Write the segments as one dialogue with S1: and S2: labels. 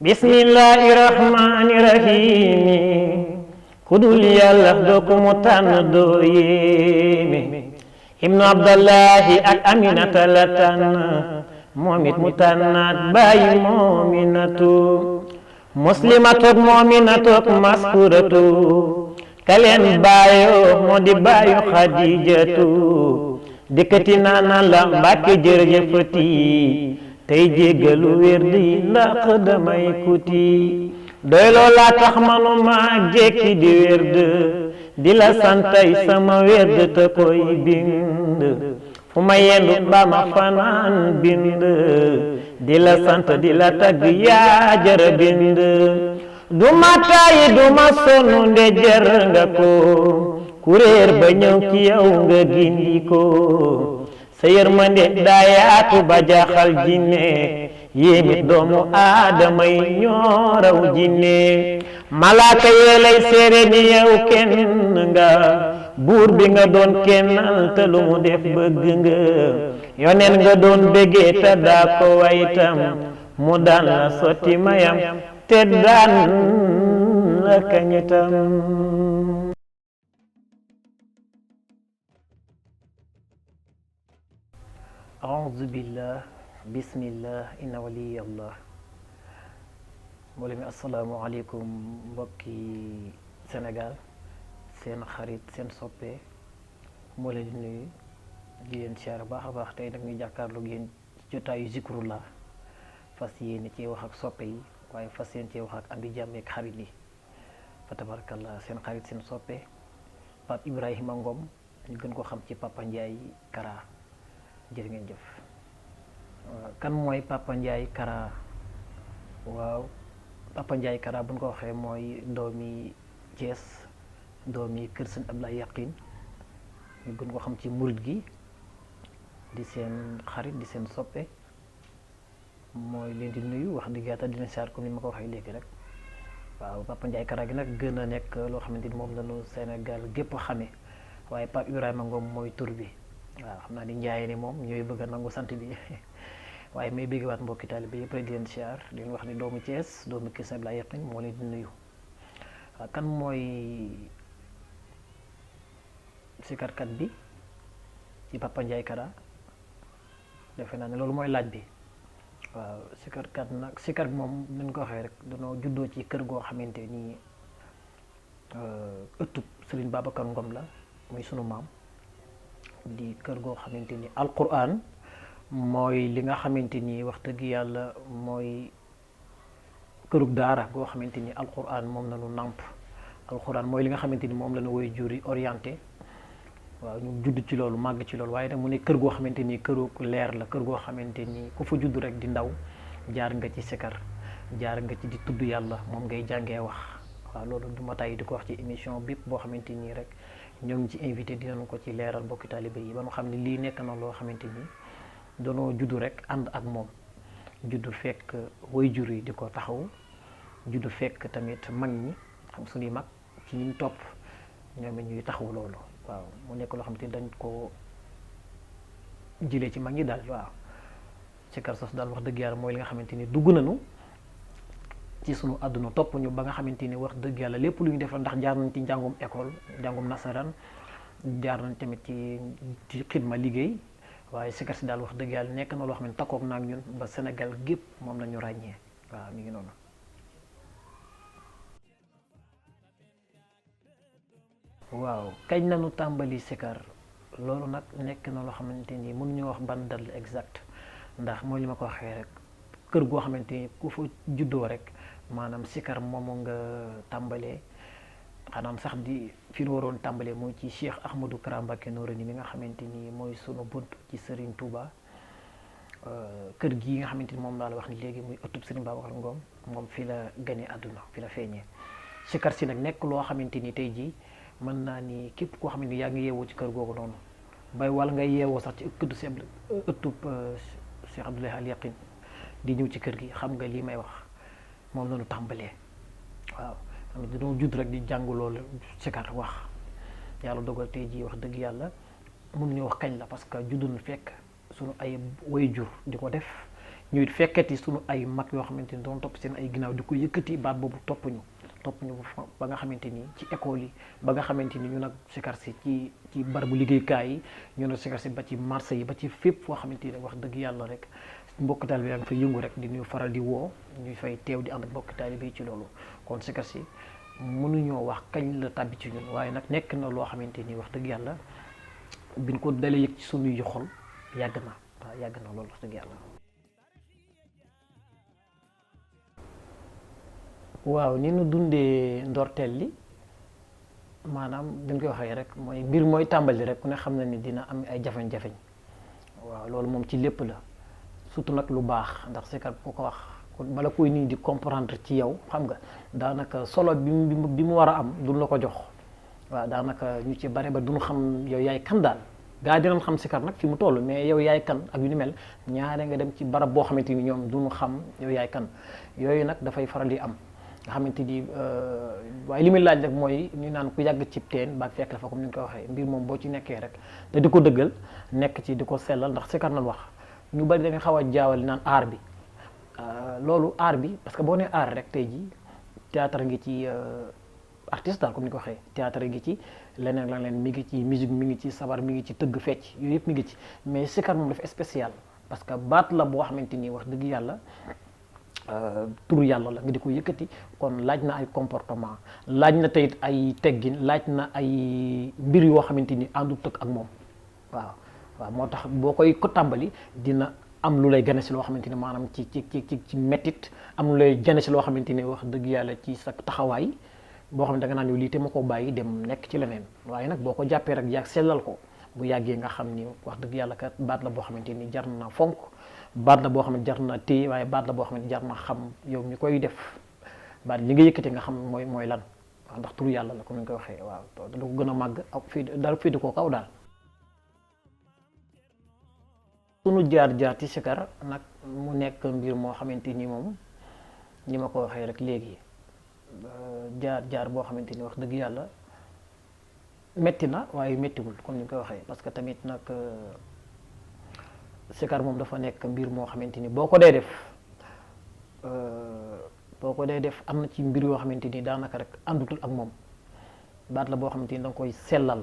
S1: Bismillahirrahmanirrahim. Kudul yàlla doo ko mu tànn doo yéeme. Ibnu Abdallahi ak Aminata la tànn moom it mu tànnaat bàyyi moominatu. Muslimatook moominatook maskuratu. Kaleen baayo moo di baayu Xadijatu. dikkati naana la Mbàkke jërëjëfati. tey jéggalu wérdi ndax damay kuti. doy loola tax manuma jekki di wérd. di la santay sama wérd te koy bind. fu ma yendu ba ma fanaan bind. di la sant di la tagg yaa jara bind. du ma tàyyi du ma sonn nde jër nga ko. kuréer ba ñëw ci yow nga gindi ko. sa yërmande daa yaatu ba jaaxal jinne. yéemit doomu aadama yi ñoo raw jinne. malaaka yee lay seere ni yow kenn nga. buur bi nga doon kennal te lu mu def bëgg nga. yoneen nga doon bëggee te daa ko waytam. mu daan la sotti mayam te daan la kañitam. a'uuzu billah bismillah inna waliyallah. mbooloo mi asalaamaaleykum mbokki Sénégal, seen xarit seen soppe moo leen di nuyu di leen siyaar baax a baax. tey nag ñu jàkkaarloog yéen ci jotaayu zikrullah, fas yéene cee wax ak soppe yi waaye fas yéene cee wax ak am di jàmm ak xarit yi. fa tabarakallah seen xarit seen soppe Pape Ibrahima Ngom, ñu gën ko xam ci Papa Ndiaye Kara. jërë ngeen jëf. kan mooy Papa Ndiaye Kara? waaw, Papa Ndiaye Kara buñ ko waxee mooy doomi Thiès, doomi kër Sëñ Abdoulaye Yaqin, ñu gën ko xam ci murid gi, di seen xarit di seen soppe. mooy leen di nuyu wax dëgg yàlla dina saar comme ni ma ko waxee léegi rek. waaw, Papa Ndiaye Kara gi nag gën a nekk loo xamante ni moom lañu Sénégal gépp xamee, waaye Pape Ibrahima Ngom mooy tur bi. waaw, xam naa ni njaay ni moom ñooy bëgg a nangu sant bi waaye may bëgg waat mbokki taalibe yëpp rek di leen siyaar di leen wax ni doomu Thiès doomu kër Sëñ Abdoulaye Yaqin moo leen di nuyu. waaw, kan mooy sikarkat bi ci Papa Ndiaye Kara? defe naa ne loolu mooy laaj bi. waaw, sikarkat nag sikar bi moom nañ ko waxee rek danoo juddoo ci kër goo xamante ni ëttub Serigne Babacar Ngom la, muy sunu maam. di kër goo xamante ni alquran mooy li nga xamante ni wax dëgg yàlla mooy kërug daara goo xamante ni alquran moom la ñu nàmp. alquran mooy li nga xamante ni moom la ñu woy juri orienté. waaw, ñu judd ci loolu màgg ci loolu, waaye nag mu ne kër goo xamante ni kërug leer la, kër goo xamante ni ku fa judd rek di ndaw jaar nga ci sikar, jaar nga ci di tudd yàlla, moom ngay jàngee wax. waaw, loolu du ma tàyyi di ko wax ci émission bépp boo xamante nii rek ñoo ngi ci invité dinañu ko ci leeral mbokki taalibe yi ba nu xam ne lii nekk na loo xamante ni danoo juddu rek ànd ak moom. juddu fekk waajur yi di ko taxaw, juddu fekk tamit mag ñi xam suñuy mag ci ñi topp ñoom ñuy taxaw loolu. waaw, mu nekk loo xamante ni dañ ko jëlee ci mag ñi daal. waaw, ci kar sos daal wax dëgg yàlla mooy li nga xamante ni dugg nañu ci sunu àdduna topp ñu ba nga xamante ni wax dëgg yàlla lépp lu ñu def ndax jaar nañ ci njàngum école, njàngum nasaraan, jaar nañ tamit ci xidma liggéey. waaye sikar si daal wax dëgg yàlla nekk na loo xam ne takkook na ak ñun ba Sénégal gépp moom la ñu ràññee. waaw, mi ngi noonu. waaw, kañ nañu tàmbali sikar? loolu nag nekk na loo xamante ni mënuñu wax ban date la exact, ndax mooy li ma ko waxee rek kër goo xamante ni ku fa juddoo rek maanaam sikar moomu nga tàmbalee. xanaam sax di fi nu waroon tàmbalee mooy ci Cheikh Ahmadou Kara Mbacké Noreyni mi nga xamante ni mooy sunu bunt ci Serigne Touba. kër gi nga xamante ni moom laa la wax ni léegi muy ëttub Serigne Babacar Ngom, moom fi la gane àdduna, fi la feeñee. sikar si nag nekk loo xamante ni tey jii mën naa ni képp koo xamante ni yaa ngi yeewoo ci kër googu noonu bay wala ngay yeewoo sax ci ëttub Cheikh Abdoulaye Yaqin di ñëw ci kër gi xam nga lii may wax moom la ñu tàmbalee. waaw, xam nga dañoo judd rek di jàng loolu sikar wax. yàlla dogal tey jii wax dëgg yàlla mënuñu wax kañ la parce que judd na fekk sunu ay waajur di ko def ñu it fekketi suñu ay mag yoo xamante ni doon topp seen ay ginnaaw di ko yëkkati baat boobu topp ñu ba nga xamante ni ci école yi ba nga xamante ni ñu nag sikar si ci barabu liggéeykaay yi ñu nag sikar si ba ci marché yi ba ci fépp foo xamante ni wax dëgg yàlla rek mbokk taalibe yaa ngi fay yëngu rek di ñu faral di woo ñuy fay teew di ànd ak mbokk taalibe ci loolu kon sikar si mënuñoo wax kañ la tàbbi ci ñun waaye nag nekk na loo xamante ni wax dëgg yàlla biñ ko dalee yëg ci sunuy xol yàgg na waaw yàgg na loolu wax dëgg yàlla. waaw ni nu dundee ndorteel li maanaam dañ koy waxee rek mooy mbir mooy tàmbali rek ku ne xam na ni dina am ay jafeñ-jafeñ waaw loolu moom ci lépp la surtout nag lu baax ndax sikar ku ko wax bala koy nii di comprendre ci yow xam nga daanaka solo bi mu war a am duñ la ko jox waaw daanaka ñu ci bare ba duñu xam yow yaay kan daal gaa dinañ xam sikar nag fi mu toll mais yow yaay kan ak yu ni mel ñaare nga dem ci barab boo xamante ni ñoom duñu xam yow yaay kan yooyu nag dafay faral di am nga xamante ni waaye li muy laaj rek mooy ñu naan ku yàgg cib teen ba fekk la fa comme ni ñu ko waxee mbir moom boo ci nekkee rek te di ko dëggal nekk ci di ko sellal ndax sikar nañ wax ñu bari dañuy xaw a jaawal naan aar bi loolu aar bi parce que boo nee aar rek tey ji théâtre ngi ci artiste daal comme ni ko waxee théâtre ngi ci leneen la leen mi ngi ci musique mi ngi ci sabar mi ngi ci tëgg fecc yooyu yëpp mi ngi ci mais sikar moom dafa spécial parce que baat la boo xamante ni wax dëgg yàlla tur yàlla la nga di ko yëkkati kon laaj na ay comportement laaj na teyit ay teggin laaj na ay mbir yoo xamante ni àndu tëkk ak moom waaw moo tax boo koy ko tàmbali dina am lu lay gane si loo xamante ni maanaam ci mettit am lu lay gane si loo xamante ni wax dëgg yàlla ci sa taxawaay boo xam ne da nga naan yow lii te ma ko bàyyi dem nekk ci leneen waaye nag boo ko jàppee rek yàgg sellal ko bu yàggee nga xam ni wax dëgg yàlla kat baat la boo xamante ni jar na fonk baat la boo xam ne jar na téye waaye baat la boo xam ne jar na xam yow mi koy def baat li nga yëkkate nga xam mooy lan waaw ndax turu yàlla la comme ni nga koy waxee waaw da ko gën a màgg ak fii daal fii di koo kaw daal. sunu jaar-jaar ci sikar nag mu nekk mbir moo xamante ni moom ni ma ko waxee rek léegi jaar-jaar boo xamante ni wax dëgg yàlla metti na waaye mettiwul comme ni nga koy waxee parce que tamit nag sikar moom dafa nekk mbir moo xamante ni boo ko dee def am na ci mbir yoo xamante ni daanaka rek àndutul ak moom baat la boo xamante ni da nga koy sellal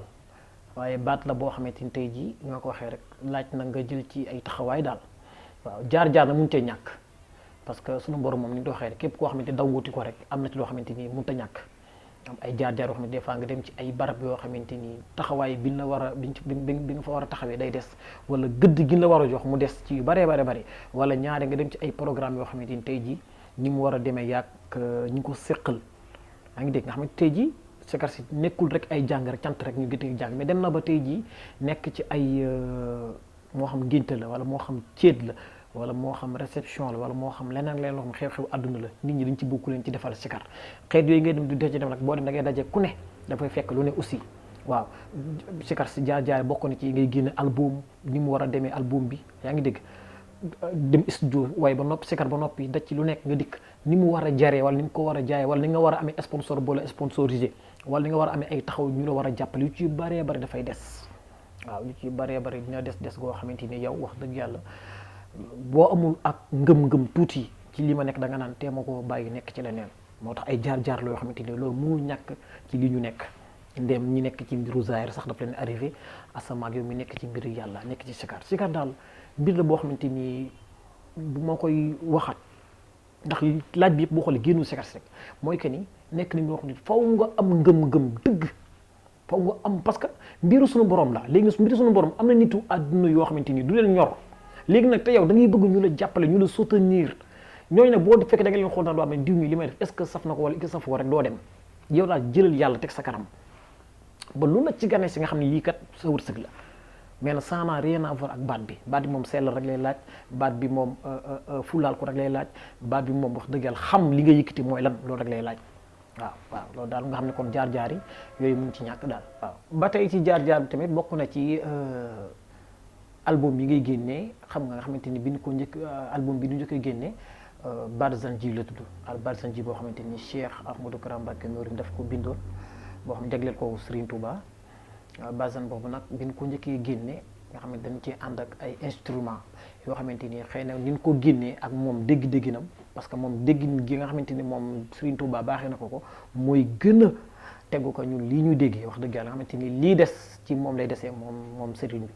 S1: waaye baat la boo xamante ni tey jii ñoo ko waxee rek laaj na nga jël ci ay taxawaay daal waaw jaar-jaar na mun cee ñàkk parce que sunu borom moom ni ñu ko waxee rek képp koo xamante ni daw wuti ko rek am na ci loo xamante ni mënut a ñàkk am ay jaar-jaar yoo xam ne des fois nga dem ci ay barab yoo xamante ni taxawaay bi la war a bi nga fa war a taxawee day des wala gëdd gi la war a jox mu des ci yu baree bari wala ñaare nga dem ci ay programme yoo xamante ni tey jii ñi mu war a demee yàgg ñi ko séqal yaa ngi dégg nga xamante tey jii sikar si nekkul rek ay jàng rek cant rek ñu gëte jàng mais dem na ba tey jii nekk ci ay moo xam ngénte la wala moo xam céet la wala moo xam réception la wala moo xam leneen loo xam xew-xew àdduna la nit ñi dañ ci bokku leen ci defal sikar xeet yooyu ngay dem du dee ci dem nag boo dem da ngay daje ku ne dafay fekk lu ne aussi waaw sikar si jaar bokk na ci ngay génne album ni mu war a demee album bi yaa ngi dégg dem studio waaye ba noppi sikar ba noppi daj ci lu nekk nga dikk ni mu war a jaree wala ni mu ko war a jaayee wala ni nga war a amee sponsor boola sponsorisé wala ni nga war a amee ay taxaw ñu la war a jàppale yu ci baree bari dafay des waaw yu ci baree bari dina des goo xamante ni yow wax dëgg yàlla boo amul ak ngëm-ngëm tuuti ci li ma nekk da nga naan teema ko bàyyi nekk ci leneen moo tax ay jaar-jaar la yoo xamante ni loolu mënul ñàkk ci li ñu nekk ndéem ñi nekk ci mbiru zaahir sax daf leen arrivé asamaak yow mi nekk ci mbiru yàlla nekk ci sikar daal mbir la boo xamante ni bu ma koy waxat ndax laaj bi yëpp boo xoolee génnu sikar si rek mooy que ni nekk ni ñoo xam ne faw nga am ngëm-ngëm dëgg faw nga am parce que mbiru suñu borom la léegi mbiru suñu borom am na nitu àdduna yoo xamante ni du leen ñor léegi nag te yow da ngay bëgg ñu la jàppale ñu la soutenir ñooñu nag boo fekkee da nga leen xool naan doo am ne diw ñi li may def est-ce que saf na ko wala est-ce que saf ko rek doo dem yow daal jëlal yàlla teg sa kanam ba lu la ci gane si nga xam ne lii kat sa wërsëg la mais nag ça n'a rien à voir ak baat bi moom sell rek lay laaj baat bi moom fulaal ko rek lay laaj baat bi moom wax dëgg yàlla xam li nga yëkkati mooy lan loolu rek lay laaj waaw loolu daal nga xam ne kon jaar-jaar yi yooyu mun ci ñàkk daal waaw ba tey ci jaar-jaar bi tamit bokk na ci album yi ngay génnee xam nga xamante ni bi ñu ko njëkk album bi ñu njëkk a génnee Barzanji la tudd Barzanji boo xamante ni Cheikh Ahmadou Kara Mbacké Noreyni daf ko bindoon boo xam jagleel ko Serigne Touba Barzan boobu nag bi ñu ko njëkkee génne
S2: nga xam ne dañ ci ànd ak ay instrument yoo xamante ni xëy na ni ñu ko génnee ak moom dégg-dégginam parce que moom déggin gi nga xamante ni moom Serigne Touba baaxee na ko mooy gën a tegu ko ñun lii ñu déggee wax dëgg yàlla nga xamante ni lii des ci moom lay desee moom Serigne bi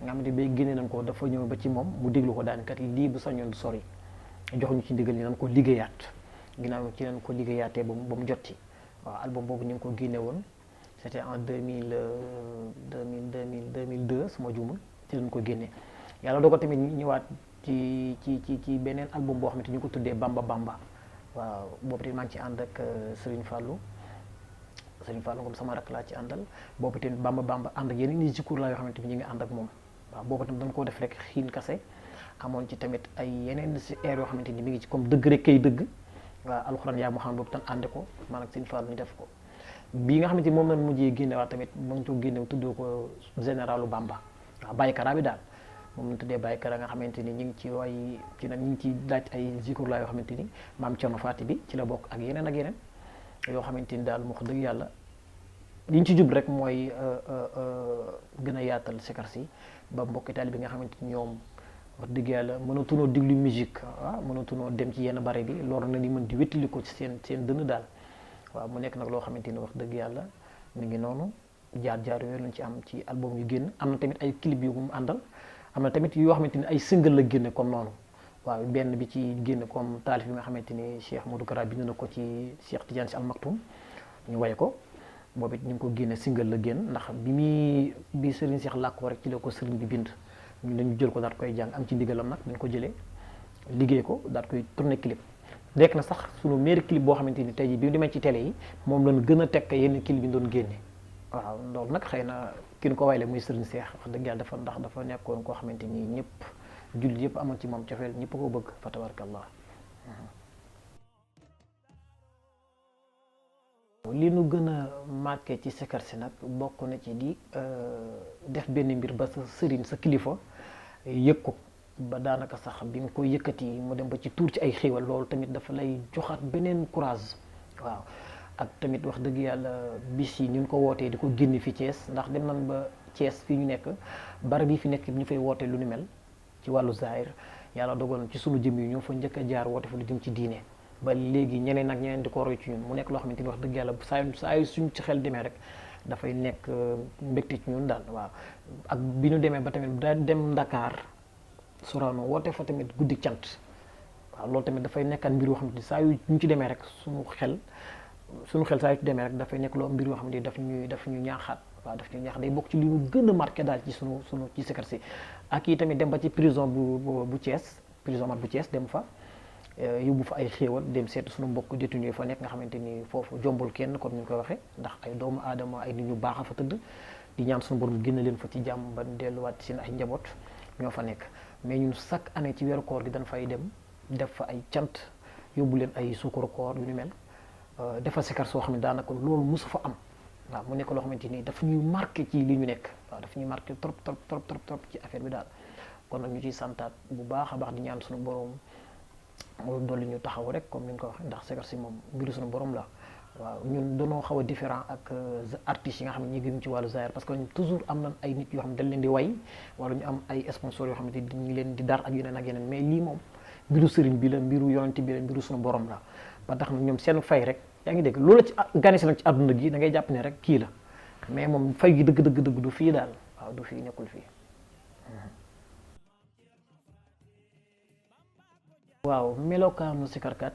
S2: nga xamante ni bay génnee nañ ko dafa ñëw ba ci moom mu déglu ko daankat lii bu sañoon du sori jox ñu ci ndigal ni nañ ko liggéeyaat ginnaaw ci nañ ko liggéeyaatee ba mu jot ci waaw album boobu ñu ngi ko génne woon c'était en 2002 su ma juumul ci lañ ko génne yàlla dogal tamit ñu ñëwaat ci beneen album boo xamante ñu ko tuddee Bamba Bamba waaw boobu tamit maa ngi ci ànd ak Serigne Fallou comme sama rak laa ci àndal boobu tamit Bamba Bamba ànd ak yeneen i jikkoor laa yoo xamante ni ñu ngi ànd ak moom waaw boobu tamit dañ koo def rek xiin kase amoon ci tamit ay yeneen si air yoo xamante ni mi ngi ci comme dëgg rek kay dëgg waaw alxuraan yaa Muhammad boobu tam ànde ko man ak Serigne Fallou ñu def ko bii nga xamante ni moom lañ mujjee génne waat tamit mu ngi ko génne tuddoo ko généralu Bamba waaw Baykara bi daal moom lañ tuddee Baykara nga xamante ni ñu ngi ci way ci nag ñu ngi ci laaj ay zikur laa yoo xamante ni maam Cerno Faati bi ci la bokk ak yeneen yoo xamante ni daal mu wax dëgg yàlla li ñu ci jub rek mooy gën a yaatal sikar si ba mbokki taalibe bi nga xamante ni ñoom wax dëgg yàlla mënatunoo diglu musique waaw mënatunoo dem ci yenn bare bi loolu na ni mën di wéttali ko ci seen dënn daal waaw mu nekk nag loo xamante ni wax dëgg yàlla mi ngi noonu jaar yooyu lañ ci am ci album yu génn am na tamit ay clip yu mu àndal am na tamit yoo xamante ni ay single la génne comme noonu waaw benn bi ci génn comme taalif bi nga xamante ni Cheikh Modou Kara bind na ko ci Cheikh Tidiane Sy Al Maktoum ñu waye ko boobu it ñu ngi ko génne single la génn ndax bi Serigne Cheikh làkk ko rek ci la ko Serigne bi bind ñu dañu jël ko daat koy jàng am ci ndigalam nag dañ ko jëlee liggéey ko daat koy tourné clip nekk na sax sunu meilleur clip boo xamante ni tey jii bi mu demee ci télé yi moom lañ gën a tekk yenn clip yi ñu doon génne waaw loolu nag xëy na ki ñu ko wayle muy Serigne Cheikh wax dëgg yàlla dafa nekkoon koo xamante ni ñëpp jullit yëpp amoon ci moom cofeel ñëpp ko bëgg fa tabarakallah li nu gën a marqué ci sikar si nag bokk na ci di def benn mbir ba sa sëriñ sa kilifa yëg ko ba daanaka sax bi nga koy yëkkati mu dem ba ci tuur ci ay xéewal loolu tamit dafa lay joxaat beneen courage waaw ak tamit wax dëgg yàlla bis yi ni ñu ko wootee di ko génne fi Thiès ndax dem nañ ba Thiès fii ñu nekk barab yi fi nekk ñu fay wootee lu ni mel ci wàllu zahir yàlla dogal ci sunu jëm yi ñoo fa njëkk a jaar woote fa lu jëm ci diine ba léegi ñeneen ak ñeneen di ko roy ci ñun mu nekk loo xamante ni wax dëgg yàlla saa yu suñ ci xel demee rek dafay nekk mbégte ci ñun daal waaw ak bi ñu demee ba tamit da dem Dakar Sorano woote fa tamit guddi cant waaw loolu tamit dafay nekkaat mbir yoo xamante ni saa yu ñu ci demee rek suñu xel saa yu ci demee rek dafay nekk loo mbir yoo xamante ni daf ñu ñaaxaat waaw daf ñu ñaax day bokk ci li ñu gën a marqué daal ci sunu ci sikar si ak yi tamit dem ba ci prison bu Thiès prison mat bu Thiès dem fa yóbbu fa ay xéewal dem seetu suñu mbokk détenu yi fa nekk nga xamante ni foofu jombul kenn comme ni ñu koy waxee ndax ay doomu aadama ay nit ñu baax a fa tëdd di ñaan suñu borom génn leen fa ci jàmm ba delluwaat ci seen ay njaboot ñoo fa nekk mais ñun chaque année ci weeru koor gi dañ fay dem def fa ay cant yóbbu leen ay suukaru koor yu ni mel defal sikar soo xam ne daanaka loolu mosu fa am waaw mu nekk loo xamante ni daf ñuy marqué ci li ñu nekk waaw daf ñuy marqué trop ci affaire bi daal kon nag ñu ciy santaat bu baax a baax di ñaan suñu borom mooy dolli ñu taxaw rek comme ni nga ko waxee ndax sikar si moom mbiru suñu borom la waaw ñun dañoo xaw a différent ak artistes yi nga xam ne ñu ngi ci wàllu zahir parce que toujours am nañ ay nit yoo xam ne dañ leen di way wala ñu am ay sponsors yoo xam ne dañu leen di dar ak yeneen mais lii moom mbiru sëriñ bi la mbiru yonent bi la mbiru suñu borom la ba tax na ñoom seen fay rek yaa ngi dégg loolu ci ganesi nag ci àdduna gi da ngay jàpp ne rek kii la mais moom fay gi dëgg du fii daal waaw du fii nekkul fii waaw melokaanu sikarkat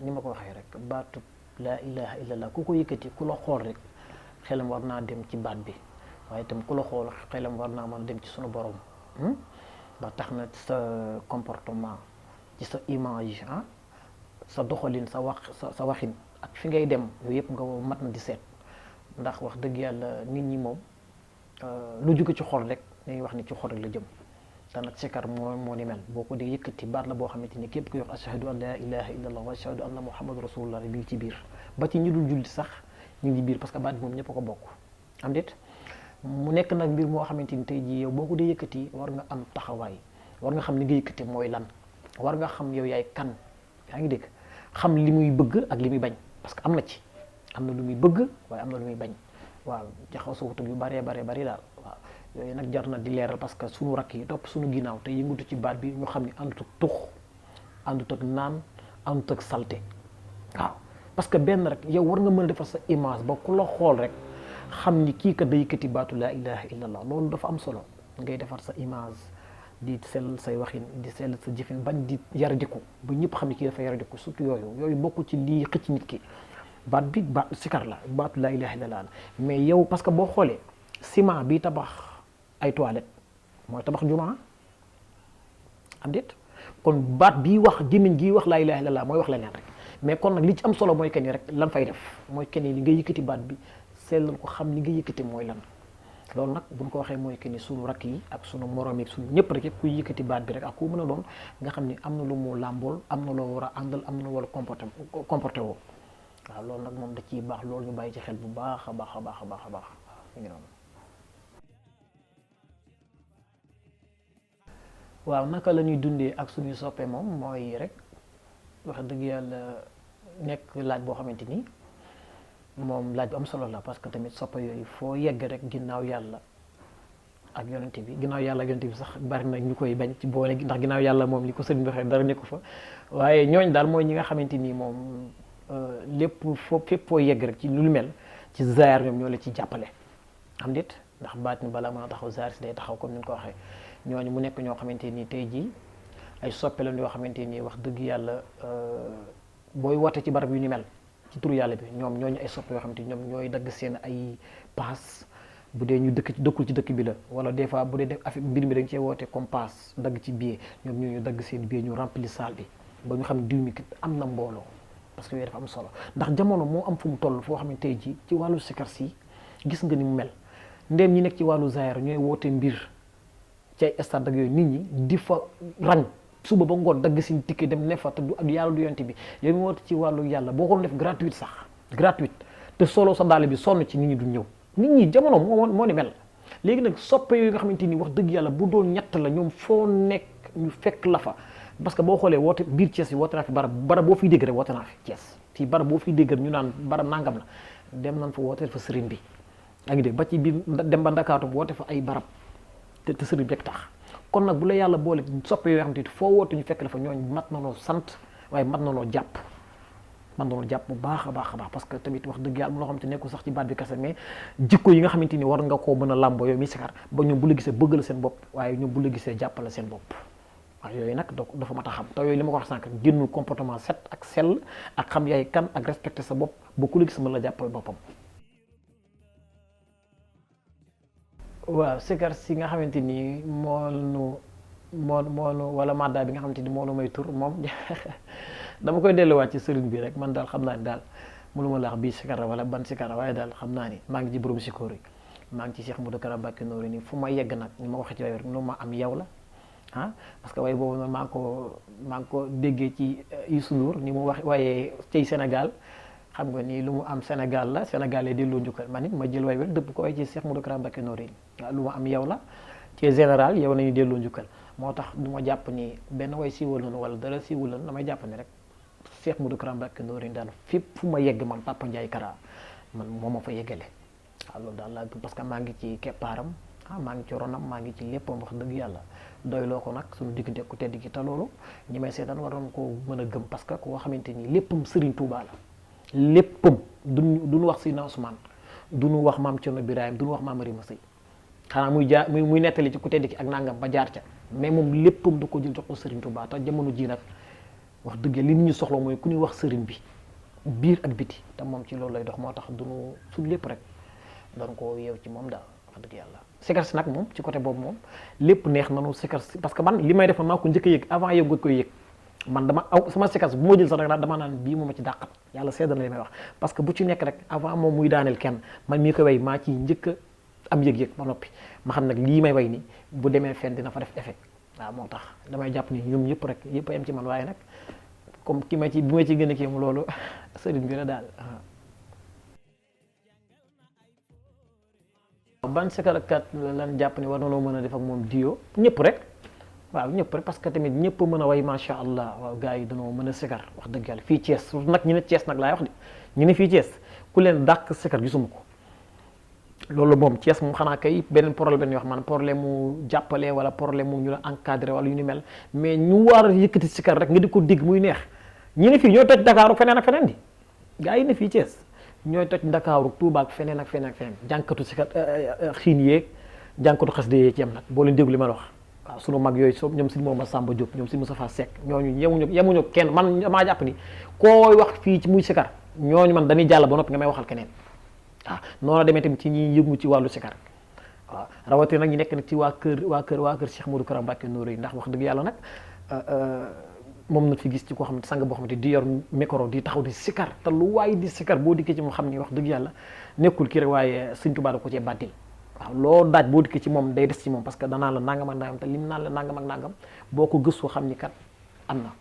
S2: ni ma ko waxee rek baatu laa ilaha illallah ku ko yëkkati ku la xool rek xelam war naa dem ci baat bi waaye itam ku la xool xelam war naa mën a dem ci sunu borom ba tax na sa comportement ci sa image sa doxalin sa waxin ak fi ngay dem yooyu yëpp nga mat na di seet ndax wax dëgg yàlla nit ñi moom lu jóge ci xol rek dañuy wax ni ci xol rek la jëm te nag sikar moo ni mel boo ko dee yëkkati baat la boo xamante ni képp kuy wax ashhadu an la ilaha illallah wa ashhadu anna muhammadu rasulullah bi ngi ci biir ba ci ñi dul julli sax ñu ngi biir parce que baat bi moom ñëpp a ko bokk am déet mu nekk nag mbir moo xamante ni tey jii yow boo ko dee yëkkati war nga am taxawaay war nga xam li nga yëkkati mooy lan war nga xam yow yaay kan yaa ngi dégg xam li muy bëgg ak li muy bañ parce que am na lu muy bëgg waaye am na lu muy bañ waaw jaxasoo yu bari daal waaw yooyu nag jar na di leeral parce que suñu rakk yi topp suñu ginnaaw te yëngatu ci baat bi ñu xam ni àndut ak tux àndut ak naan àndut ak salte waaw parce que benn rek yow war nga mën a defar sa image ba ku la xool rek xam ni kii kat day yëkkati baatu laa ilaha illallah loolu dafa am solo ngay defar sa image di sell say waxin di sell sa jëfin bañ di yaradiku ba ñëpp xam ni kii dafa yaradiku surtout yooyu bokkul ci lii xëcc nit ki baat bi baat sikar la baatu laa ilaha illallah la mais yow parce que boo xoolee ciment bi tabax ay toilettes mooy tabax jumaa am déet kon baat bii wax gémmiñ gi wax laa ilaha illallah mooy wax leneen rek mais kon nag li ci am solo mooy kenn rek lan fay def mooy kenn li nga yëkkati baat bi sellal ko xam li nga yëkkati mooy lan loolu nag buñ ko waxee mooy que ni sunu rakk yi ak sunu morom yi sunu ñëpp rek yëpp kuy yëkkati baat bi rek ak ku mën a doon nga xam ni am na lu mu làmbool am na loo war a àndal am na wala comporté woo waaw loolu nag moom da ciy baax loolu ñu bàyyi ci xel bu baax a baax a baax a baax a baax mi ngi noonu. waaw naka la ñuy dundee ak suñuy soppe moom mooy rek wax dëgg yàlla nekk laaj boo xamante ni moom laaj bu am solo la parce que tamit soppe yooyu foo yegg rek ginnaaw yàlla ak yonente bi ginnaaw yàlla ak yonente bi sax bari na ñu koy bañ ci boole ndax ginnaaw yàlla moom li ko sëriñ bi waxee dara nekku fa waaye ñooñ daal mooy ñi nga xamante ni moom lépp fépp foo yegg rek ci lu mel ci zaar ñoom ñoo la ci jàppale am déet ndax baat ni balaa mën a taxaw zaar si day taxaw comme ni ñu ko waxee ñooñu mu nekk ñoo xamante ni tey jii ay soppe lañ yoo xamante ni wax dëgg yàlla booy woote ci barab yu ni mel ci turu yàlla bi ñoom ñooñu ay soppe yoo xamante ni ñoom ñooy dagg seen ay paas bu dee ñu dëkkul ci dëkk bi la wala des fois bu dee def affaire mbir mi dañ cee woote comme paas dagg ci billet ñoom ñu dagg seen billet ñu remplir salle bi ba ñu xam diw mi kat am na mbooloo parce que yooyu dafa am solo ndax jamono moo am fu mu toll foo xam ne tey jii ci wàllu sikar si gis nga ni mu mel ndéem ñi nekk ci wàllu zaahir ñooy woote mbir ci ay stade ak yooyu nit ñi di fa rang suba ba ngoon dagg seen ticket dem ne fa te du ak yàlla du yonte bi yow mi woote ci wàllu yàlla boo ko def gratuite sax gratuite te solo sa daal bi sonn ci nit ñi du ñëw nit ñi jamono moo ni mel léegi nag soppe yooyu nga xamante ni wax dëgg yàlla bu doon ñett la ñoom foo nekk ñu fekk la fa parce que boo xoolee woote biir Thiès yi woote naa fi barab boo fiy dégg rek woote naa fi Thiès fii barab boo fiy dégg ñu naan barab nangam la dem nañ fa woote fa sëriñ bi yaa ngi dégg ba ci biir dem ba Ndakaaru woote fa ay barab te sëriñ bi rek tax kon nag bu la yàlla boole soppe yoo xam te foo woote ñu fekk la fa ñooñ mat na loo sant waaye mat na loo jàpp bu baax a baax a baax parce que tamit wax dëgg yàlla loo xamante nekkul sax ci baat bi kese mais jikko yi nga xamante ni war nga koo mën a làmboo yow mi sikar ba ñoom bu la gisee bëgg la seen bopp waaye ñoom bu la gisee jàppale seen bopp waaw yooyu nag dafa mat a xam te yooyu li ma ko wax sànq génnul comportement set ak sell ak xam yaay kan ak respecté sa bopp ba ku la gis mën la jàppale boppam. waaw sikar si nga xamante ni moo wala madda bi nga xamante ni moo nu may tur moom dama koy delluwaat ci sëriñ bi rek man daal xam naa ni daal mënu ma la wax bii sikara wala ban sikara waaye daal xam naa ni maa ngi ci borom sikóor yi maa ngi ci Cheikh Modou Kara Mbacké Noreyni nii fu ma yegg nag ni ma waxee ci way rek nu ma am yow la ah parce que way boobu noonu maa ngi ko déggee ci Youssou Ndour ni mu wax waaye cey Sénégal xam nga ni lu mu am Sénégal la Sénégal lay delloo njukkal man it ma jël way rek dëpp ko way ci Cheikh Modou Kara Mbacké Noreyni waaw lu ma am yow la ci général yow nañu delloo njukkal moo tax du ma jàpp ni benn way siiwal noonu wala dara siiwal noonu damay jàpp ni rek Cheikh Modou Kara Mbacké Noreyni daal fépp fu ma yegg man Papa Ndiaye Kara man moo ma fa yeggale waaw loolu daal laa parce que maa ngi ci keppaaram maa ngi ci ronam maa ngi ci léppam wax dëgg yàlla doyloo ko nag suñu diggante ku tedd gi te loolu ñi may seetaan waroon koo mën a gëm parce que koo xamante ni léppam Serigne Touba la léppam duñu wax Seydina Ousmane duñu wax maam Thierno Birahim duñu wax maam Marima Sey xanaa muy nettali ci ku tedd ki ak nangam ba jaar ca mais moom léppam da ko jël jox ko Serigne Touba te jamono ji nag wax dëgg li nit ñi soxla mooy ku ñuy wax Serigne bi biir ak biti te moom ci loolu lay dox moo tax duñu suñ lépp rek doon ko yeew ci moom daal wax dëgg yàlla sikar si nag moom ci côté boobu moom lépp neex nanu sikar si parce que man li may def maa ko njëkk a yëg avant yow nga koy yëg man dama aw sama sikar si bu ma jël sax rek dama naan bii moom ma ci dàqat yàlla seedal na li may wax parce que bu ci nekk rek avant moom muy daaneel kenn man mii ko way maa ci njëkk a am yëg-yëg ba noppi ma xam nag lii may way ni bu demee fenn dina fa def effet waaw moo tax damay jàpp ni ñoom ñëpp rek yëpp a yem ci man waaye nag comme bi ma ci gën a kii mu loolu sëriñ bi la daal ban sikarkat lan jàpp ni war na loo mën a def ak moom dio ñëpp rek waaw ñëpp rek parce que tamit ñëpp mën a way macha allah waaw gars yi dañoo mën a sikar wax dëgg yàlla fii Thiès surtout nag ñu ne Thiès nag laay wax de ñu ne fii Thiès ku leen dàq sikar gisuma ko loolu moom Thiès moom xanaa kay beneen problème la ñuy wax man problème mu jàppale wala problème mu ñu la encadré wala yu ni mel mais ñu war a yëkkati sikar rek nga di ko dégg muy neex ñi ne fii ñooy toj Dakar feneen ak feneen di gars yi ne fii Thiès ñooy toj Dakar Touba ak feneen ak feneen ak feneen jànkatu sikar xiin yeeg jànkatu xas de yee ci yem nag boo leen déglu li ma la wax waaw sunu mag yooyu so ñoom si moom Samba Diop ñoom si Moustapha Seck ñooñu yemuñu kenn man maa jàpp ni kooy wax fii ci muy sikar ñooñu man dañuy jàll ba noppi nga may waxal keneen ah noonu la demee tamit ci ñi yëngu ci wàllu sikar waaw rawatina nag ñi nekk nag ci waa kër Cheikh Modou Kara Mbacké Noreyni ndax wax dëgg yàlla nag moom na fi gis ci koo xamante sang boo xamante di yor micro di taxaw di sikar te lu waaye di sikar boo dikkee ci moom xam ni wax dëgg yàlla nekkul kii rek waaye Sëñ Tuubaa da ko cee bàddil waaw loo daaj boo dikkee ci moom day des ci moom parce que danaa la nangam ak nangam te lim naan la nangam ak nangam boo ko gëstoo xam ni kat am na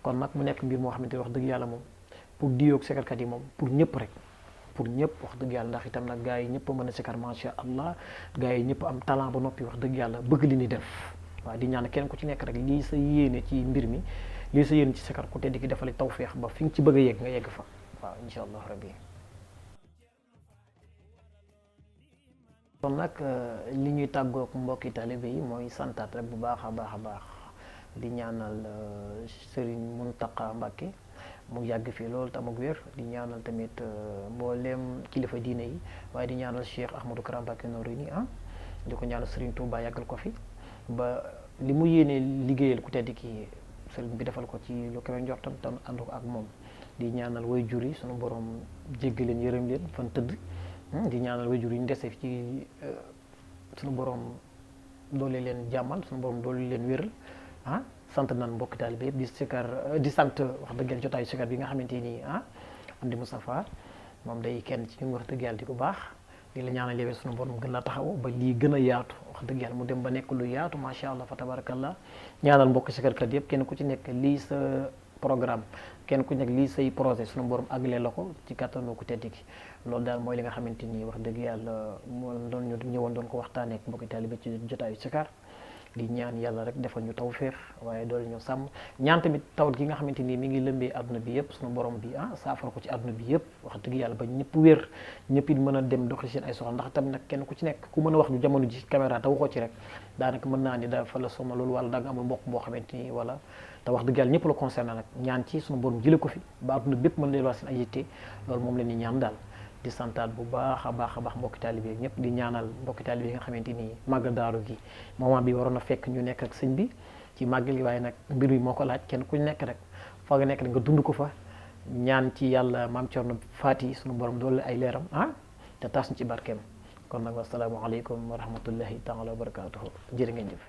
S2: kon nag mu nekk mbir moo xamante wax dëgg yàlla moom pour diyoog sikarkat yi moom pour ñëpp rek pour ñëpp wax dëgg yàlla ndax itam nag gars yi ñëpp a mën a sikar macha allah gars yi ñëpp am talent ba noppi wax dëgg yàlla bëgg li ni def waaw di ñaan kenn ku ci nekk rek lii sa yéene ci mbir mi lii sa yéene ci sikar ku tedd ki defal tawfeex ba fi nga ci bëgg a yegg nga yegg fa waaw incha allah rabbi kon nag li ñuy tàggook mbokki taalibe yi mooy santaat rek bu baax a baax a baax di ñaanal Serigne Mountakha Mbacké mu yàgg fii loolu tam ak wér di ñaanal tamit mboolem kilifa diine yi waaye di ñaanal Cheikh Ahmadou Kara Mbacké Noreyni di ko ñaanal Serigne Touba yàggal ko fi ba li mu yéenee liggéeyal ku tedd ki Serigne bi defal ko ci lu kawe njortam tam ànd ko ak moom di ñaanal way jur yi sunu borom jéggal leen yërëm leen fan tëdd di ñaanal way jur yi ñu dese ci sunu borom doole leen jàmmal sunu borom doole leen wéral sant nan mbokki taalibe yëpp di sikar di sant wax dëgg yàlla jotaayu sikar bi nga xamante ni am di Moustapha moom day kenn ci ñun wax dëgg yàlla di ko baax di la ñaanal yewee sunu borom gën la taxaw ba lii gën a yaatu wax dëgg yàlla mu dem ba nekk lu yaatu macha allah fa tabarakallah ñaanal mbokki sikarkat yëpp kenn ku ci nekk lii sa programme kenn ku nekk lii say projet sunu borom àggalee la ko ci kattanu ku tedd ki loolu daal mooy li nga xamante ni wax dëgg yàlla moo doon ñu ñëwoon doon ko waxtaanee ak mbokki taalibe ci jotaayu sikar di ñaan yàlla rek defal ñu tawféex waaye doole ñu sàmm ñaan tamit tawat gi nga xamante ni mi ngi lëmbee àdduna bi yëpp sunu borom bi saafara ko ci àdduna bi yëpp wax dëgg yàlla ba ñëpp wér ñëpp it mën a dem doxali seen ay soxla ndax tamit nag kenn ku ci nekk ku mën a wax ñu jamono ji caméra te waxoo ci rek daanaka mën naa ni dafa la sonna loolu wala da nga amul mbokk boo xamante ni wala te wax dëgg yàlla ñëpp la concerné nag ñaan ci sunu borom jële ko fi ba àdduna bépp mën leen wax seen ay yitte loolu moom leen ni ñaan daal di santaat bu baax a baax mbokki taalibe yi ñëpp di ñaanal mbokki taalibe yi nga xamante ni màggal daaru gi moment bi waroon a fekk ñu nekk ak sëñ bi ci màggal gi waaye nag mbir mi moo ko laaj kenn ku nekk rek fa nga nekk rek nga dund ko fa ñaan ci yàlla maam Cerno Faati sunu borom doole ay leeram te taas ñu ci barkeem kon nag wassalaamu aleykum wa rahmatullahi taala wa barakaatuhu jërë ngeen jëf